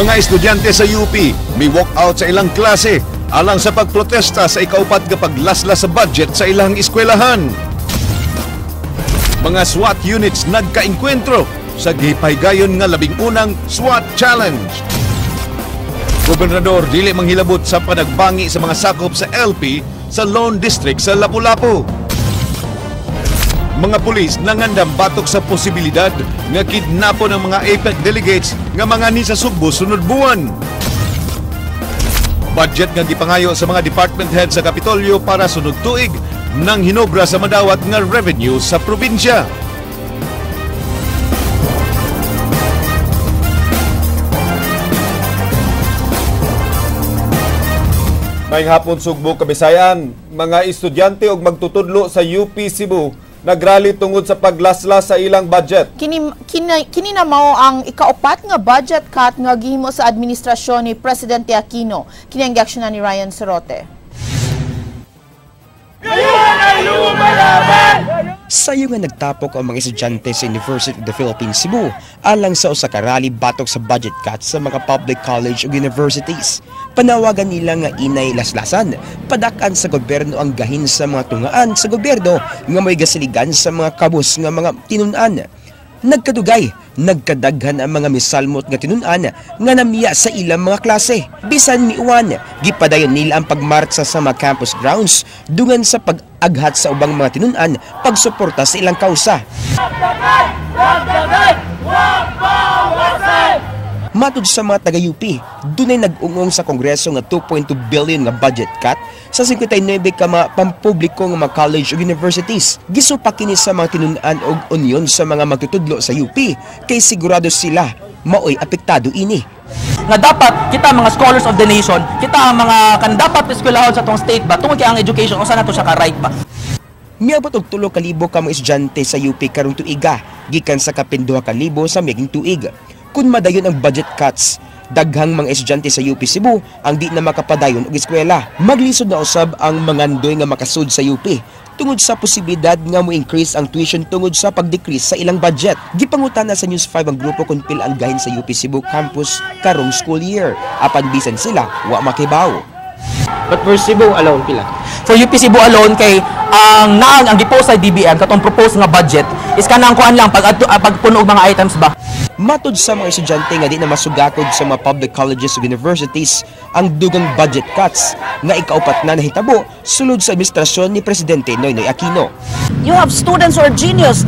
Mga estudyante sa UP may walk out sa ilang klase alang sa pagprotesta sa ikaupat nga paglaslas sa budget sa ilang eskwelahan. Mga SWAT units nagkaengkwentro sa gipahigayon nga 11 na SWAT Challenge. Gobernador dili manghilabot sa panagbangi sa mga sakop sa LP sa Lone District sa Lapu-Lapu. Mga pulis nangandam batok sa posibilidad nga kidnapon ang mga APEC delegates nga mga ni sa Sugbo sunod buwan. Budget nga gipangayo sa mga department head sa Kapitolyo para sunod tuig nang hinobra sa madawat nga revenue sa probinsya. Maayong hapon, Sugbo, Kabisayan. Mga estudyante ug magtutudlo sa UP Cebu nagrally tungod sa paglaslas sa ilang budget. Kini na mao ang ikaupat nga budget cut nga gihimo sa administrasyon ni Presidente Aquino. Kini ang giaksyonan ni Ryan Sorote. Sayo nga nagtapok ang mga estudyante sa University of the Philippines Cebu alang sa usa ka rally batok sa budget cuts sa mga public college ug universities. Panawagan nila nga inay laslasan, padak-an sa gobyerno ang gahin sa mga tungaan sa gobyerno nga may gasaligan sa mga kabus nga mga tinun-an. Nagkadugay, nagkadaghan ang mga misalmot nga tinun-an nga namiya sa ilang mga klase. Bisan miuwan, gipadayon nila ang pagmartsa sa mga campus grounds dungan sa pag-aghat sa ubang mga tinun-an pagsuporta sa ilang kausa. Matud sa mga taga-UP, dunay nag-ungong sa Kongreso nga 2.2 billion nga budget cut sa 59 ka mga pampubliko nga mga college ug universities. Gisupak kini sa mga tinun-an og union sa mga magtutudlo sa UP kay sigurado sila maoy apektado ini. Nga dapat kita mga scholars of the nation, kita ang mga kan dapat eskwelahon sa atong state ba tungod kay ang education usa na to siya ka right ba. Miabot og 3,000 ka mga estudyante sa UP karong tuiga gikan sa kapin 2,000 sa miaging tuig. Kung madayon ang budget cuts, daghang mga estudyante sa UP Cebu ang di na makapadayon og eskwela. Maglisod na usab ang mangandoy nga makasud sa UP tungod sa posibilidad nga mo-increase ang tuition tungod sa pag-decrease sa ilang budget. Gipangutana sa News 5 ang grupo kung pila ang gahin sa UP Cebu campus karong school year. Apan bisan sila, wa makibaw. But for Cebu alone, pila? For UP Cebu alone kay ang naang ang gipost sa DBM katong propose nga budget is kanang kuan lang pag pagpuno og mga items ba. Matud sa mga estudyante nga di na masugakod sa mga public colleges ug universities ang dugang budget cuts nga ikaupat na nahitabo sulod sa administrasyon ni Presidente Noynoy Aquino. You have students who are genius.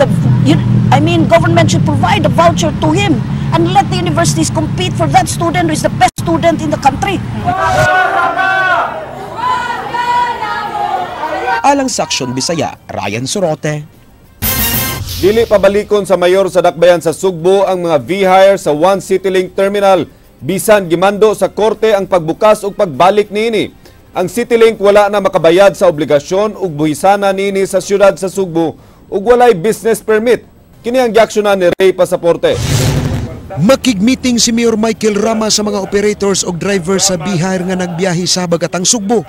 I mean, government should provide a voucher to him and let the universities compete for that student who is the best student in the country. Alang sa Aksyon Bisaya, Ryan Sorote. Dili pabalikon sa mayor sa Dakbayan sa Sugbo ang mga V-Hire sa One CityLink Terminal. Bisan gimando sa korte ang pagbukas ug pagbalik niini. Ang CityLink wala na makabayad sa obligasyon ug buhisana niini sa siyudad sa Sugbo ug walay business permit. Kini ang giaksyonan ni Ray Pasaporte. Makig-meeting si Mayor Michael Rama sa mga operators og driver sa V-Hire nga nagbiyahe sa Habagatang Sugbo.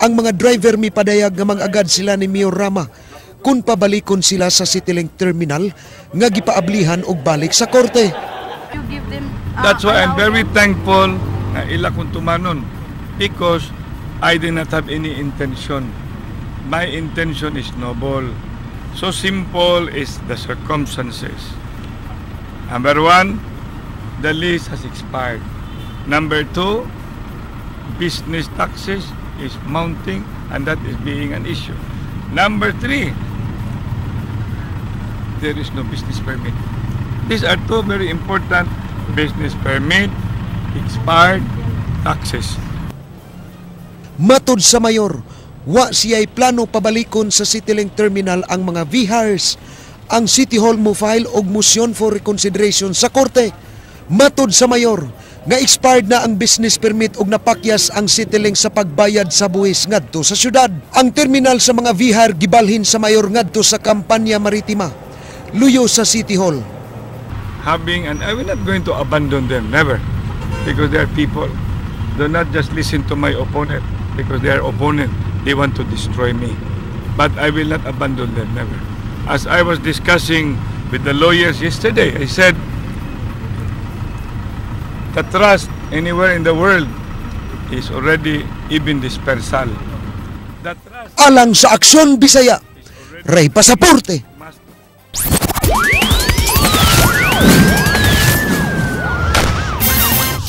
Ang mga driver mipadayag nga mag-agad sila ni Mayor Rama kung pabalikon sila sa CityLink Terminal nga gipaablihan og balik sa korte. That's why I'm very thankful na ila kong tumanon because I did not have any intention. My intention is noble. So simple is the circumstances. Number one, the lease has expired. Number two, business taxes is mounting and that is being an issue. Number three, there is no business permit. These are two very important: business permit, expired, taxes. Matod sa mayor, wa siya'y plano pabalikon sa CityLink Terminal ang mga V-Hires. Ang City Hall mo file og motion for reconsideration sa korte. Matod sa mayor, nga expired na ang business permit og napakyas ang CityLink sa pagbayad sa buwis ngadto sa syudad. Ang terminal sa mga V-Hire gibalhin sa mayor ngadto sa Kampanya Maritima, luyo sa City Hall. Having, and I will not going to abandon them, never, because they are people. Do not just listen to my opponent, because they are opponent. They want to destroy me. But I will not abandon them, never. As I was discussing with the lawyers yesterday, I said, the trust anywhere in the world is already even dispersal. The trust Alang sa Aksyon Bisaya, Ray Pasaporte. Must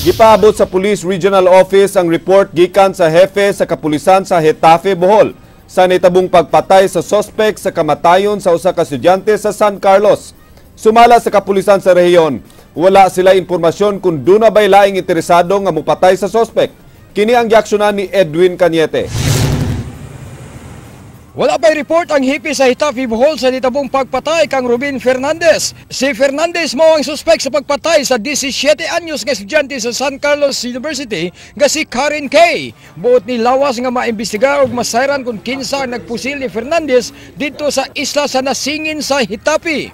Gipaabot sa Police Regional Office ang report gikan sa hefe sa kapulisan sa Getafe, Bohol sa nitabong pagpatay sa sospek sa kamatayon sa usa ka estudyante sa San Carlos. Sumala sa kapulisan sa rehiyon, wala sila impormasyon kung duna bay laing interesado nga mopatay sa sospek. Kini ang giaksyonan ni Edwin Cañete. Wala pa'y report ang hipi sa Getafe, Bohol sa nitabong pagpatay kang Ruben Fernandez. Si Fernandez mao ang suspek sa pagpatay sa 17 anyos nga estudyante sa San Carlos University nga si Karen Kay. Buot ni Lawas nga maimbestigar og masayran kung kinsa ang nagpusil ni Fernandez didto sa isla sa Nasingin sa Getafe.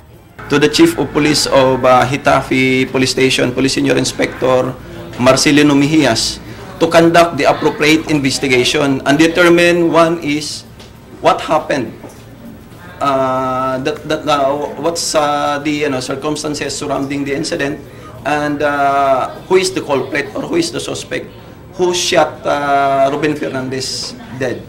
To the Chief of Police of Getafe Police Station, Police Senior Inspector Marcelino Mejias, to conduct the appropriate investigation and determine, one is what happened, what's the circumstances surrounding the incident, and who is the culprit or who is the suspect who shot Ruben Fernandez dead.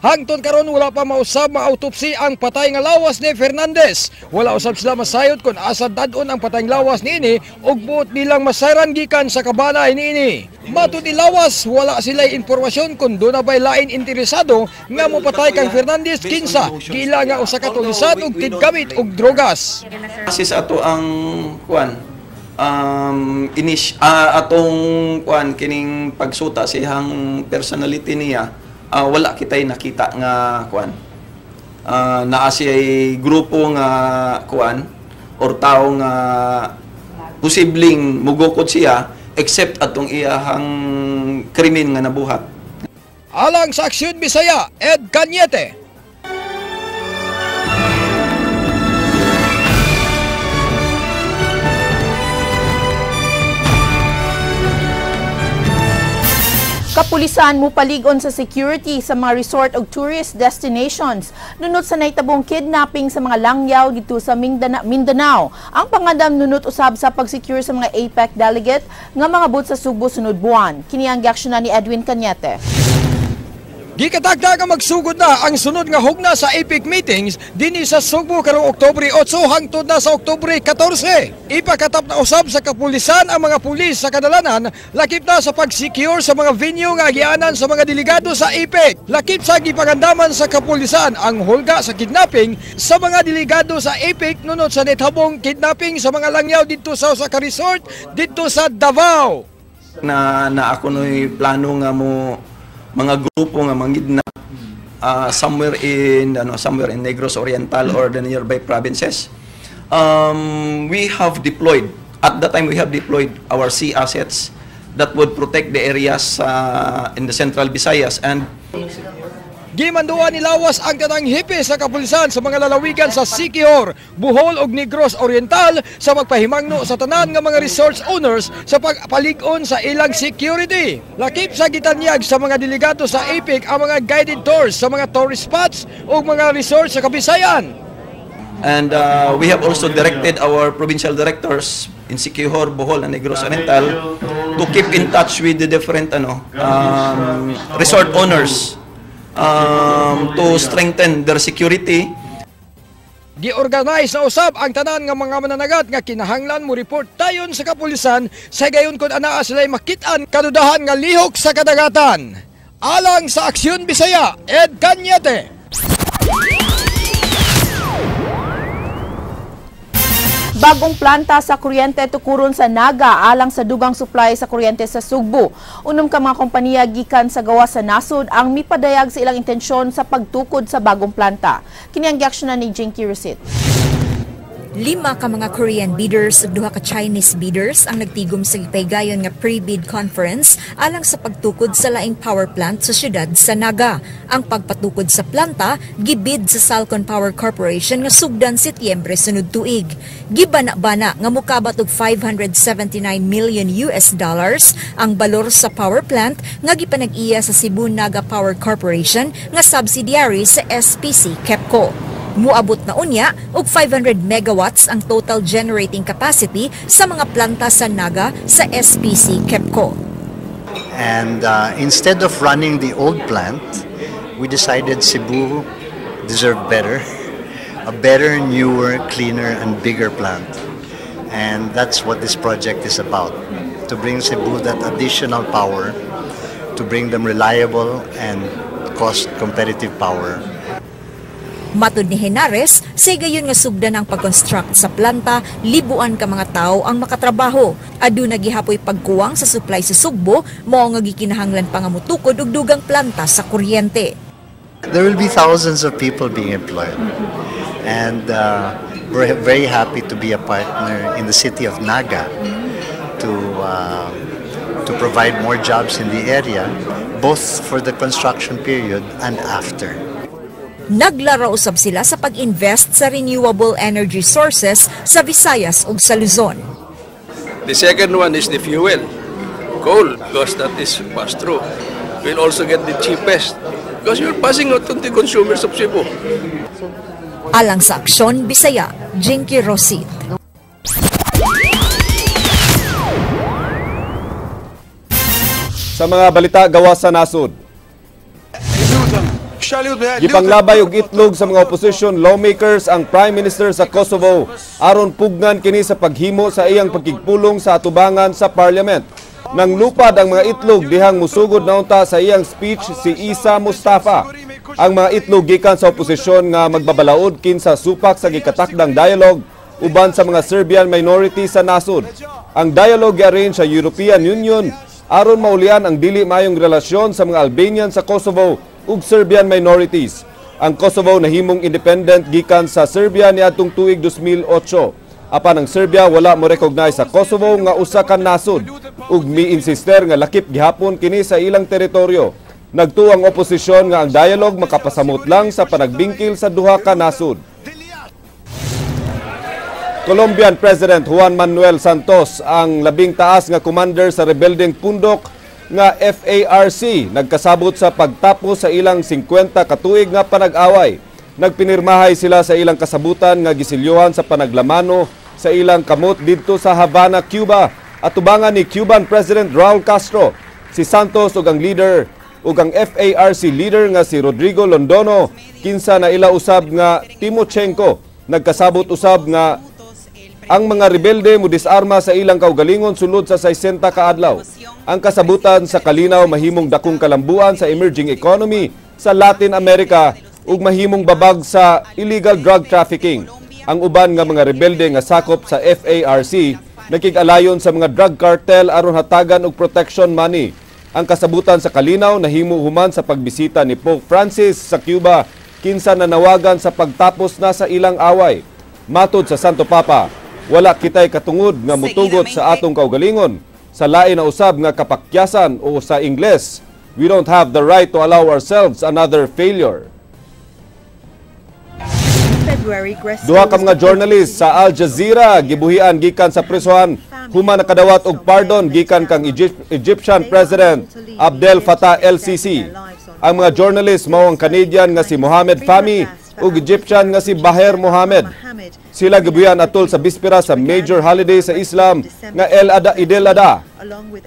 Hangtod karon wala pa mausab ma-autopsy ang patay nga lawas ni Fernandez. Wala usab sila masayod kung asa dad-on ang patay nga lawas niini ug buot nilang masayran gikan sa kabanay niini. Matud ni Lawas, wala sila impormasyon kung duna bay lain interesado nga mopatay kang Fernandez, kinsa giila nga usa ka tulisan ug tiggamit og drogas. Kasi sa ato ang kuan inis atong kuan kining pagsuta sa iyang personality niya, wala kitay nakita nga kuan naa siya'y grupo nga kuan or tao nga posibleng mugukod siya except atong iyahang krimen nga nabuhat. Alang sa Aksyon Bisaya, Ed Cañete. Kapulisan mo palig-on sa security sa mga resort ug tourist destinations nunot sa nahitabong kidnapping sa mga langyaw didto sa Mindanao. Ang pangandam nunot usab sa pag-secure sa mga APEC delegate nga mangabot sa Sugbo sunod buwan. Kini ang giaksyonan ni Edwin Cañete. Gikatagda nga magsugod na ang sunod nga hugna sa APEC meetings dinhi sa Sugbo karong Oktubre 8 hangtod na sa Oktubre 14. Ipakatap na usab sa kapulisan ang mga pulis sa kadalanan lakip na sa pag-secure sa mga venue nga agianan sa mga delegado sa APEC. Lakip sa gipangandaman sa kapulisan ang hulga sa kidnapping sa mga delegado sa APEC nunot sa nithabong kidnapping sa mga langyaw didto sa usa ka resort didto sa Davao. Na ako no'y plano nga mo mga grupo nga mangidnap somewhere in Negros Oriental or the nearby provinces. We have deployed at that time we have deployed our sea assets that would protect the areas in the Central Visayas and Gimanduan ni Lawas ang tanang hipi sa kapulisan sa mga lalawigan sa Siquijor, Bohol ug Negros Oriental sa magpahimangno sa tanan nga mga resorts owners sa pagpalig-on sa ilang security. Lakip sa gitanyag sa mga delegado sa APEC ang mga guided tours sa mga tourist spots ug mga resorts sa Kabisayan. And we have also directed our provincial directors in Siquijor, Bohol, and Negros Oriental to keep in touch with the different resort owners to strengthen their security. Giorganize na usab ang tanan nga mga mananagat nga kinahanglan mo report tayon sa kapulisan sa gayon kon anaa sila'y makit-an kadudahan nga lihok sa kadagatan. Alang sa Aksyon Bisaya, Ed Cañete. Bagong planta sa kuryente tukuron sa Naga alang sa dugang supply sa kuryente sa Sugbo. Unom ka mga kompanya gikan sa gawas sa nasod ang mipadayag sa ilang intensyon sa pagtukod sa bagong planta. Kini ang giaksyonan ni Jinky Rusit. 5 ka mga Korean bidders ug 2 ka Chinese bidders ang nagtigom sa gipaygayon nga pre-bid conference alang sa pagtukod sa laing power plant sa siyudad sa Naga. Ang pagpatukod sa planta gibid sa Salcon Power Corporation nga sugdan Setyembre sunod tuig. Gibana-bana nga mokabat og 579 million US dollars ang balor sa power plant nga gipanag-iya sa Cebu Naga Power Corporation nga subsidiary sa SPC KEPCO. Muabot na unya og 500 megawatts ang total generating capacity sa mga planta sa Naga sa SPC KEPCO. And instead of running the old plant, we decided Cebu deserved better, a better, newer, cleaner, and bigger plant. And that's what this project is about, to bring Cebu that additional power, to bring them reliable and cost competitive power. Matud ni Henares, sa gayon nga sugdan ang pag-construct sa planta, libuan ka mga tao ang makatrabaho. Aduna gihapoy pagkuwang sa supply sa Sugbo, mao nga gikinahanglan pa nga motukod og dugang planta sa kuryente. There will be thousands of people being employed. And we're very happy to be a partner in the city of Naga to provide more jobs in the area, both for the construction period and after. Naglaro usab sila sa pag-invest sa renewable energy sources sa Visayas ug sa Luzon. The second one is the fuel, coal, because that is pass through. We'll also get the cheapest because you're passing out to the consumers of Cebu. Alang sa Aksyon Bisaya, Jinky Rosit. Sa mga balita gawa sa nasod. Gipanglabay og itlog sa mga opposition lawmakers ang Prime Minister sa Kosovo aron pugnan kini sa paghimo sa iyang pagkigpulong sa atubangan sa parliament. Nang lupad ang mga itlog dihang musugod na unta sa iyang speech si Isa Mustafa. Ang mga itlog gikan sa oposisyon nga magbabalaod kinsa supak sa gikatakdang dialogue uban sa mga Serbian minority sa nasod. Ang dialogue gi-arrange sa European Union aron maulian ang dili maayong relasyon sa mga Albanian sa Kosovo ug Serbian minorities. Ang Kosovo nahimong independent gikan sa Serbia niadtong tuig 2008. Apan ang Serbia wala mo recognize sa Kosovo nga usa ka nasod ug mi-insister nga lakip gihapon kini sa ilang teritoryo. Nagtuo ang oposisyon nga ang dialogue makapasamot lang sa panagbingkil sa duha ka nasod. Colombian President Juan Manuel Santos ang labing taas nga commander sa rebeldeng pundok nga FARC nagkasabot sa pagtapos sa ilang 50 katuig nga panag-away. Nagpinirmahay sila sa ilang kasabutan nga gisilyohan sa panaglamano sa ilang kamot didto sa Havana, Cuba. Atubangan ni Cuban President Raul Castro, si Santos ug ang leader ug ang FARC leader nga si Rodrigo Londono kinsa na ila usab nga Timochenko. Nagkasabot usab nga ang mga rebelde mo disarma sa ilang kaugalingon sulod sa 60 ka adlaw. Ang kasabutan sa kalinaw mahimong dakong kalambuan sa emerging economy sa Latin America ug mahimong babag sa illegal drug trafficking. Ang uban nga mga rebelde nga sakop sa FARC nakig-alayon sa mga drug cartel aron hatagan og protection money. Ang kasabutan sa kalinaw nahimo human sa pagbisita ni Pope Francis sa Cuba kinsa nanawagan sa pagtapos na sa ilang away. Matod sa Santo Papa, wala kitay katungod nga mutugot sa atong kaugalingon sa lain na usab nga kapakyasan o sa Ingles, we don't have the right to allow ourselves another failure. Duha ka mga journalist sa Al Jazeera gibuhian gikan sa prisuhan human nakadawat og pardon gikan kang Egyptian President Abdel Fattah el-Sisi. Ang mga journalist mao ang Canadian nga si Mohamed Fahmy ug Egyptian nga si Baher Mohamed. Sila gibuhian atol sa bispera sa major holiday sa Islam nga El Ada Idel Adha.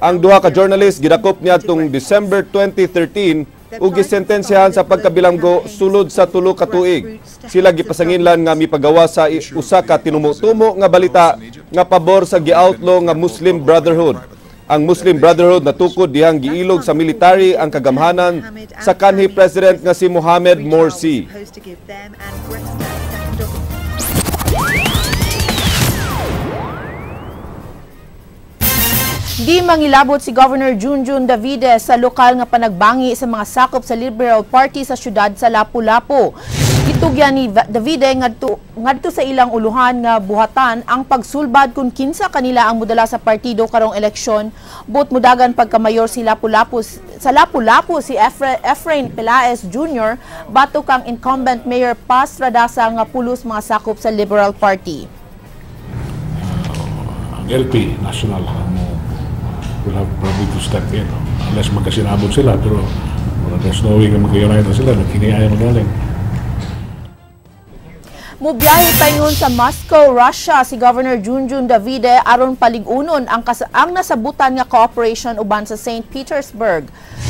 Ang duha ka journalist gidakop niadtong December 2013 ug gisentensyahan sa pagkabilanggo sulod sa 3 ka tuig. Sila gipasanginlan nga mipagawa sa usa ka tinumo-tumo nga balita nga pabor sa gi-outlaw nga Muslim Brotherhood. Ang Muslim Brotherhood natukod dihang giilog sa military ang kagamhanan sa kanhi president nga si Mohamed Morsi. Di mangilabot si Governor Junjun Davide sa lokal nga panagbangi sa mga sakop sa Liberal Party sa syudad sa Lapu-Lapu. Gitugyan ni Davide ngadto sa ilang uluhan nga buhatan ang pagsulbad kung kinsa kanila ang modala sa partido karong eleksyon. But mudagan pagkamayor si Lapu-Lapu sa Lapu-Lapu si Efrain Pelaez Jr. batok ang incumbent Mayor Paz Radasa nga pulos mga sakop sa Liberal Party. Ang LP National will have probably to step in, no? Unless magkasinabot sila, pero well, there's no way na magka-unite na sila, nagkiniaya magaling. Mubiyahe paingon sa Moscow, Russia si Governor Junjun Davide aron palig-unon ang nasabutan nga cooperation uban sa St. Petersburg.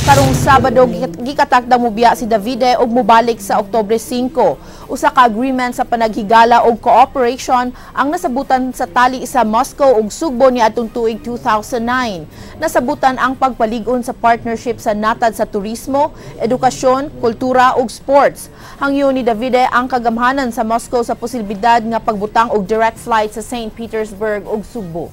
Karong Sabado gikatakda mubiya si Davide ug mobalik sa Oktubre 5. Usa ka agreement sa panaghigala og cooperation ang nasabutan sa tali sa Moscow ug Sugbo niadtong tuig 2009. Nasabutan ang pagpalig-on sa partnership sa natad sa turismo, edukasyon, kultura ug sports. Hangyo ni Davide ang kagamhanan sa Moscow sa posibilidad nga pagbutang og direct flight sa St. Petersburg ug Sugbo.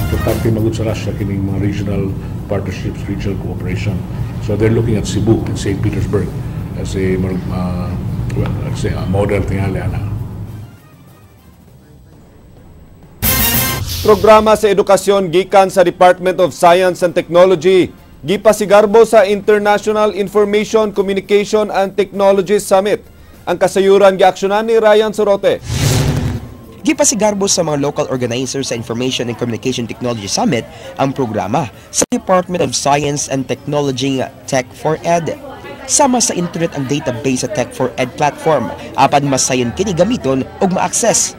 Importante magud sa Russia kining mga regional partnerships, regional cooperation. So they're looking at Cebu and St. Petersburg as a well, let's say a model tingali ana. Programa sa edukasyon gikan sa Department of Science and Technology gipasigarbo sa International Information, Communication and Technology Summit. Ang kasayuran giaksyonan ni Ryan Sorote. Gipasigarbo sa mga local organizers sa Information and Communication Technology Summit ang programa sa Department of Science and Technology Tech for Ed. Sama sa internet ang database sa Tech for Ed platform, apan masayon kini gamiton ug ma-access.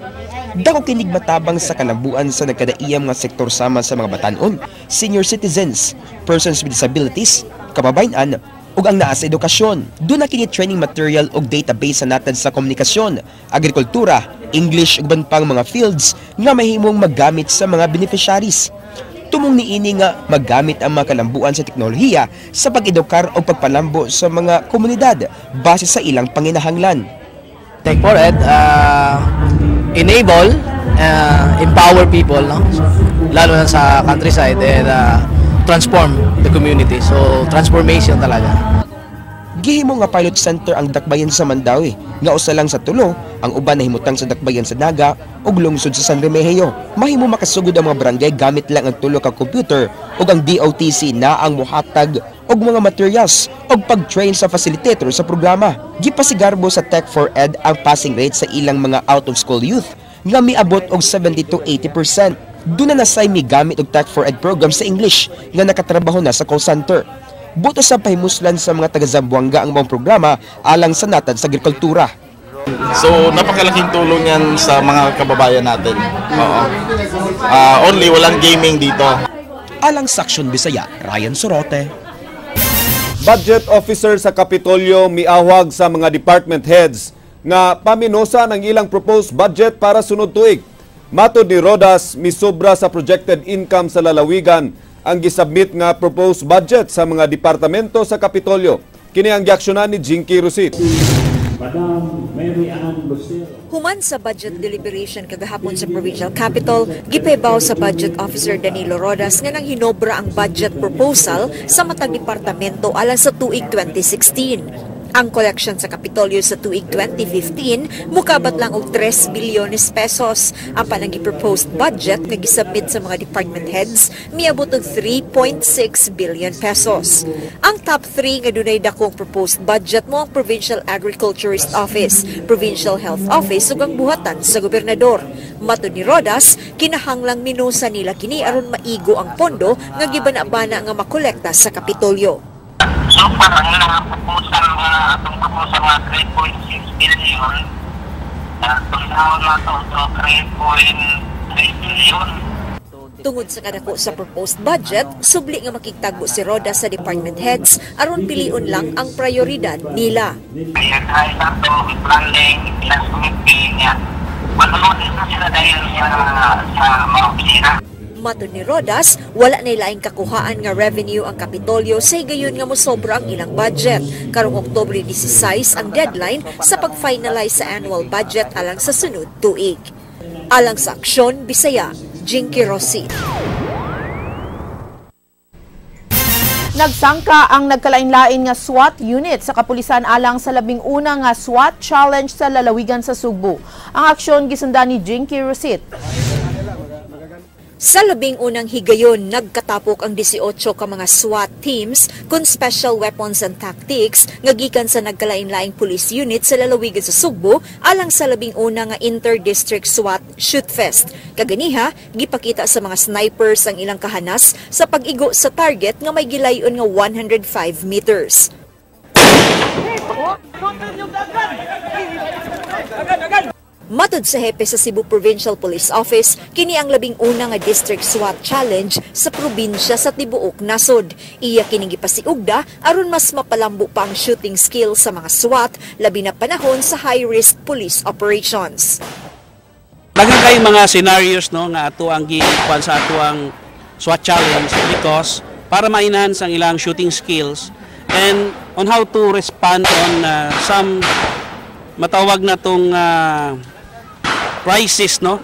Dako kinig matabang sa kalambuan sa nagkadaiyang mga sektor sama sa mga batan-on, senior citizens, persons with disabilities, kababayen-an, ug ang naa sa edukasyon. Doon na kini training material ug database sa natad sa komunikasyon, agrikultura, English ug uban pang mga fields nga mahimong maggamit sa mga beneficiaries. Tumong niini nga maggamit ang mga kalambuan sa teknolohiya sa pag-edukar o pagpalambo sa mga komunidad base sa ilang panginahanglan. Tech for Ed enable, empower people, no? Lalo na sa countryside, and transform the community. So, transformation talaga. Gihimo nga pilot center ang Dakbayan sa Mandaue, nga usa lang sa tulo, ang uban nahimutang sa Dakbayan sa Naga ug lungsod sa San Remigio. Mahimo makasugod ang mga barangay gamit lang ang tulo ka computer ug ang DOTC na ang mohatag og mga materials ug pag-train sa facilitator sa programa. Gipasigarbo sa Tech for Ed ang passing rate sa ilang mga out-of-school youth nga miabot og 70 to 80%. Doon na nasay migamit og Tech for Ed program sa English nga nakatrabaho na sa call center. Buto sa pahimuslan sa mga taga Zamboanga ang mga programa alang sa natad sa agrikultura. So napakalaking tulong yan sa mga kababayan natin. Oo. Only walang gaming dito. Alang sa Aksyon Bisaya, Ryan Sorote. Budget officer sa Kapitolyo miawag sa mga department heads nga paminosa ng ilang proposed budget para sunod tuig. Matod ni Rodas, misobra sa projected income sa lalawigan ang gisubmit nga proposed budget sa mga departamento sa Kapitolyo. Kini ang giaksyonan ni Jinky Rosit. Human sa budget deliberation kagahapon sa provincial capital, gipebaw sa budget officer Danilo Rodas nga nang hinobra ang budget proposal sa matag departamento alang sa tuig 2016. Ang collection sa Kapitolyo sa tuig 2015 mukabat lang og 3 bilyones pesos. Ang panang proposed budget nga gisubmit sa mga department heads miabot og 3.6 billion pesos. Ang top 3 nga dunay dakong proposed budget mo ang Provincial Agriculturist Office, Provincial Health Office ug ang buhatan sa gobernador. Matod ni Rodas, kinahanglang minusa nila kini aron maigo ang pondo nga gibana-bana nga makolekta sa Kapitolyo. So parang ang proposal nga atong proposal nga 3.6 billion, tunaw na ito to 3.3 billion. Tungod sa kadako sa proposed budget, subli nga makigtagbo si Rodas sa department heads aron piliun lang ang prioridad nila. Kaya dahil na ito, planning, finance committee niya, manunod na sila dahil sa mga opisina. Matod ni Rodas, wala na laing kakuhaan nga revenue ang Kapitolyo sa higayon nga mosobra ang ilang budget. Karong Oktubre 16 ang deadline sa pag-finalize sa annual budget alang sa sunod tuig. Alang sa Aksyon Bisaya, Jinky Rossi. Nagsangka ang nagkalain-lain nga SWAT unit sa kapulisan alang sa 11 nga SWAT challenge sa lalawigan sa Sugbo. Ang aksyon gisundan ni Jinky Rosit. Sa 11 higayon, nagkatapok ang 18 ka mga SWAT teams kun special weapons and tactics nga gikan sa nagkalain-laing police unit sa lalawigan sa Sugbo alang sa 11 nga Inter-District SWAT Shoot Fest. Kaganiha, gipakita sa mga snipers ang ilang kahanas sa pag-igo sa target nga may gilayon nga 105 meters. Matud sa hepe sa Cebu Provincial Police Office, kini ang 11 nga District SWAT Challenge sa probinsya sa tibuok nasod. Iya kining gipasiugda aron mas mapalambo pa ang shooting skill sa mga SWAT, labi na panahon sa high-risk police operations. Daghan kay mga scenarios, no, nga ato ang gikuan sa ato ang SWAT challenge because para ma-enhance ang ilang shooting skills and on how to respond on some matawag na tong crisis, no,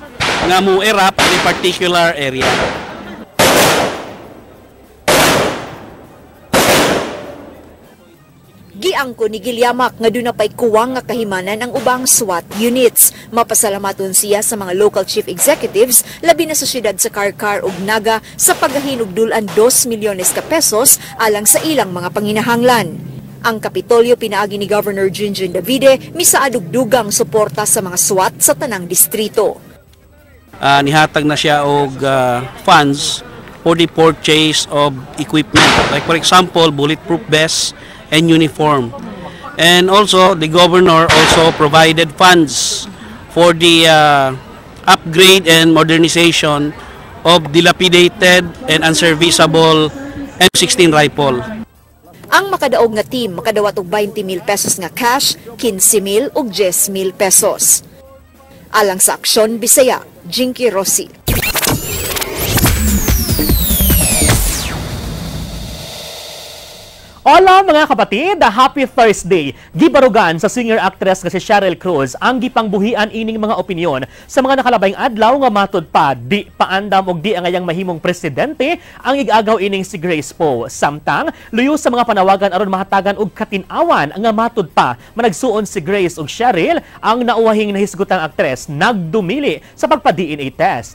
nga mo erupt in a particular area. Giangko ni Gilyamak nga duna pay kuwang nga kahimanan ang ubang SWAT units. Mapasalamaton siya sa mga local chief executives labi na sa siyudad sa Carcar ug Naga sa paghahinugdulan 2 milyones ka pesos alang sa ilang mga panginahanglan. Ang Kapitolyo pinaagi ni Governor Junjun Davide misaad og dugang suporta sa mga SWAT sa tanang distrito. Nihatag na siya og funds for the purchase of equipment, like for example bulletproof vests and uniform. And also the governor also provided funds for the upgrade and modernization of dilapidated and unserviceable M16 rifle. Ang makadaog nga team makadawat og 20,000 pesos nga cash, 15,000 ug 10,000 pesos. Alang sa Aksyon Bisaya, Jinky Rossi. Hola mga kapatid, happy Thursday. Gibarugan sa singer actress nga si Cheryl Cruz ang gipangbuhian ining mga opinyon sa mga nakalabayng adlaw nga matud pa di paandam og di angayang mahimong presidente ang igagaw ining si Grace Poe. Samtang luyo sa mga panawagan aron mahatagan og katin-awan nga matud pa managsuon si Grace ug Cheryl, ang nauwahing nahisgutang aktres nagdumili sa pagpa-DNA test.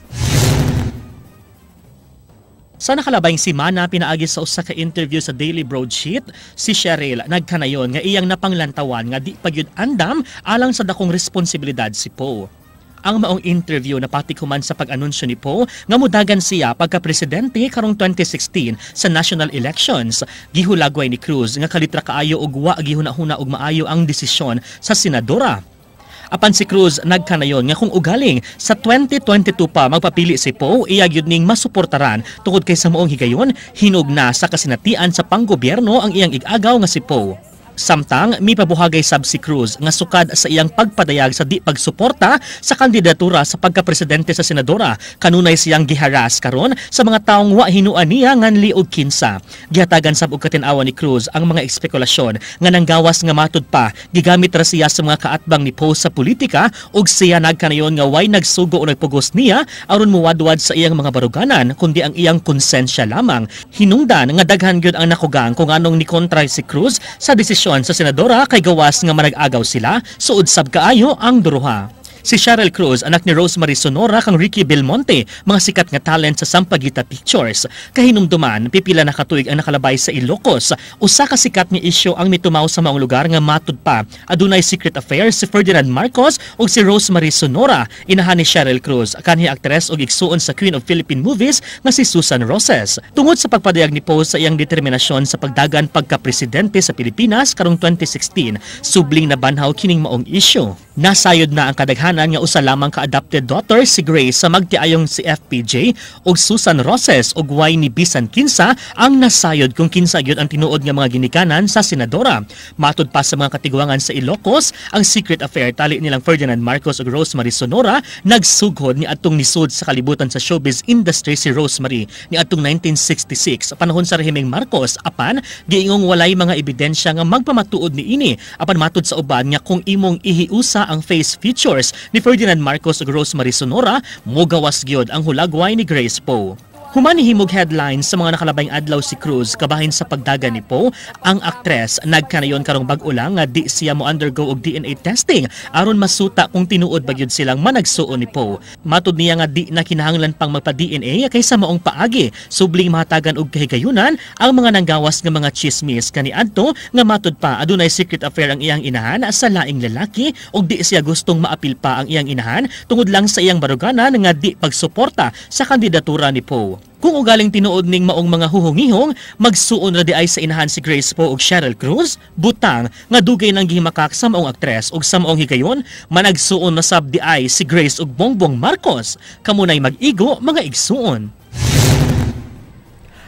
Sa nakalabayng simana, pinaagi sa usa ka interview sa Daily Broadsheet, si Cheryl nagkanayon nga iyang napanglantawan nga di pagyud andam alang sa dakong responsibilidad si Poe. Ang maong interview napatikuman sa pag-anunsyo ni Poe nga mudagan siya pagka-presidente karong 2016 sa national elections. Gihulagway ni Cruz nga kalitra kaayo og wa gihuna-huna og maayo ang desisyon sa senadora. Apan si Cruz nagkanayon nga kung ugaling sa 2022 pa magpapili si Poe, iya gyud ning masuportaran tungod kay sa maong higayon hinog na sa kasinatian sa panggobyerno ang iyang igagaw nga si Poe. Samtang mipabuhagay sab si Cruz nga sukad sa iyang pagpadayag sa di pagsuporta sa kandidatura sa pagkapresidente sa senadora, kanunay siyang giharas karon sa mga taong wa hinuan niya nganli og kinsa. Gihatagan sab og katin-awan ni Cruz ang mga espekulasyon nga nanggawas nga matud pa gigamit ra siya sa mga kaatbang ni Poe sa politika ug siya nagkanayon nga way nagsugo o nagpugos niya aron muwadwad sa iyang mga baruganan kundi ang iyang konsensya lamang. Hinungdan nga daghan gyud ang nakugang kung anong nikontra si Cruz sa desisyon sa senadora kay gawas nga manag-agaw sila, suod sab kaayo ang duruha. Si Cheryl Cruz, anak ni Rosemary Sonora kang Ricky Belmonte, mga sikat nga talent sa Sampaguita Pictures. Kahinumduman, pipila na katuig ang nakalabay sa Ilocos. Usa ka sikat nga isyu ang mitumaw sa maong lugar nga matud pa. Adunay secret affair si Ferdinand Marcos ug si Rosemary Sonora, inahan ni Cheryl Cruz, kanhi aktres ug igsuon sa Queen of Philippine Movies nga si Susan Roses. Tungod sa pagpadayag ni Poe sa iyang determinasyon sa pagdagan pagka-presidente sa Pilipinas karong 2016, subling nabanhaw kining maong isyu. Nasayod na ang kadaghanan nga usa lamang ka-adopted daughter si Grace sa magtiayong si FPJ ug Susan Roses ug way ni bisan kinsa ang nasayod kung kinsa gyud ang tinuod nga mga ginikanan sa senadora. Matud pa sa mga katiguangan sa Ilocos, ang secret affair tali nilang Ferdinand Marcos ug Rosemary Sonora nagsughod ni adtong nisud sa kalibutan sa showbiz industry si Rosemary ni adtong 1966 panahon sa rehimeng Marcos, apan giingong walay mga ebidensya nga magpamatuod niini. Apan matud sa uban nga kung imong ihiusa ang face features ni Ferdinand Marcos ug Rosemary Sonora, mogawas gyud ang hulagway ni Grace Poe. Humanihimog headlines sa mga nakalabayng adlaw si Cruz kabahin sa pagdagan ni Poe, ang aktres nagkanayon karong bag-o lang nga di siya mo undergo og DNA testing aron masuta kung tinuod ba gyud silang managsuon ni Poe. Matud niya nga di na kinahanglan pang magpa-DNA kaysa maong paagi, subling mahatagan og kahigayunan ang mga nanggawas nga mga chismis kaniadto nga matud pa adunay secret affair ang iyang inahan sa laing lalaki ug di siya gustong maapil pa ang iyang inahan tungod lang sa iyang baruganan nga di pagsuporta sa kandidatura ni Poe. Kung ugaling tinuod ning maong mga huhungihong, magsuon ra di ay sa inahan si Grace Poe ug Cheryl Cruz, butang nga dugay nang gihimakak sa maong aktres ug sa maong higayon, managsuon na sab di ay si Grace ug Bongbong Marcos. Kamunay mag-igo mga igsuon.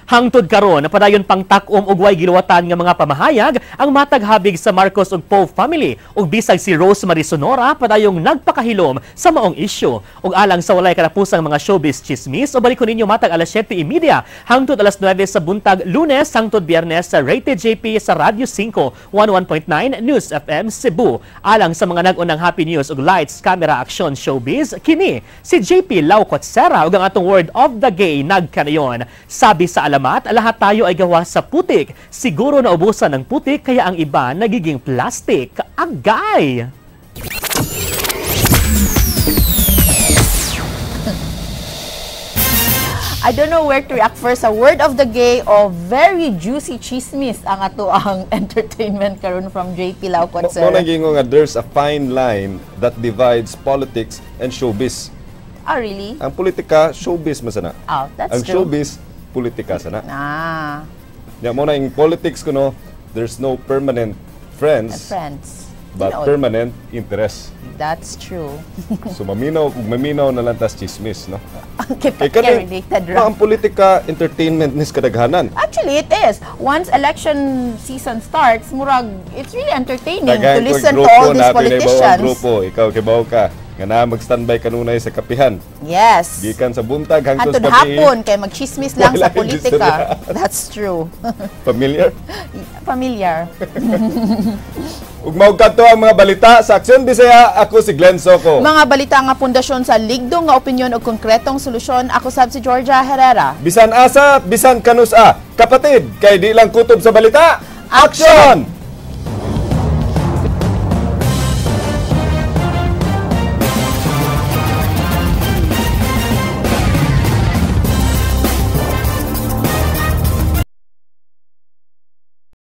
Hangtod karon padayon pang tak-om og way giluwatan nga mga pamahayag ang matag habig sa Marcos ug Poe family, ug bisag si Rosemarie Sonora padayong nagpakahilom sa maong isyu. Ug alang sa walay katapusang mga showbiz chismis, ubali ko ninyo matag alas 7:30 hangtod alas 9 sa buntag, Lunes hangtod Biyernes sa Rated JP sa Radyo 5 11.9 News FM Cebu. Alang sa mga nag-unang happy news ug lights, camera, action showbiz, kini si JP Lau Kotsera ug ang atong word of the gay nagkanayon. Sabi sa alamat, lahat tayo ay gawa sa putik. Siguro naubusan ng putik kaya ang iba nagiging plastic. Agay! I don't know where to react first. A word of the gay o very juicy chismis ang ato ang entertainment karon from JP Lau Kotsera. Mo nang nga there's a fine line that divides politics and showbiz. Oh, really? Ang politika, showbiz man sana. Oh, that's ang true. Showbiz, politika sana. Ah. Ya mo na yung politics kuno, there's no permanent friends, friends. But Tinuod. Permanent interest. That's true. So maminaw, kung maminaw na lang tas chismis, no? Okay, Kay kaning- related no, ang politika entertainment nis kadaghanan. Actually, it is. Once election season starts, murag, it's really entertaining to Daghan ko'y listen to grupo all these na pinaibaw ang politicians. grupo. Ikaw kibaw ka. Nga na mag-standby kanunay sa kapihan. Yes. Gikan sa buntag hangtod Hantod sa gabi. hapon, kay magchismis lang sa Wala yung politika. istorya. That's true. Familiar? Familiar. Ug mao kadto ang mga balita sa Aksyon Bisaya. Ako si Glenn Soco. Mga balita nga pundasyon sa ligdong nga opinyon o konkretong solusyon. Ako sab si Georgia Herrera. Bisan asa, bisan kanus-a. Kapatid, kay di lang kutob sa balita. Aksyon!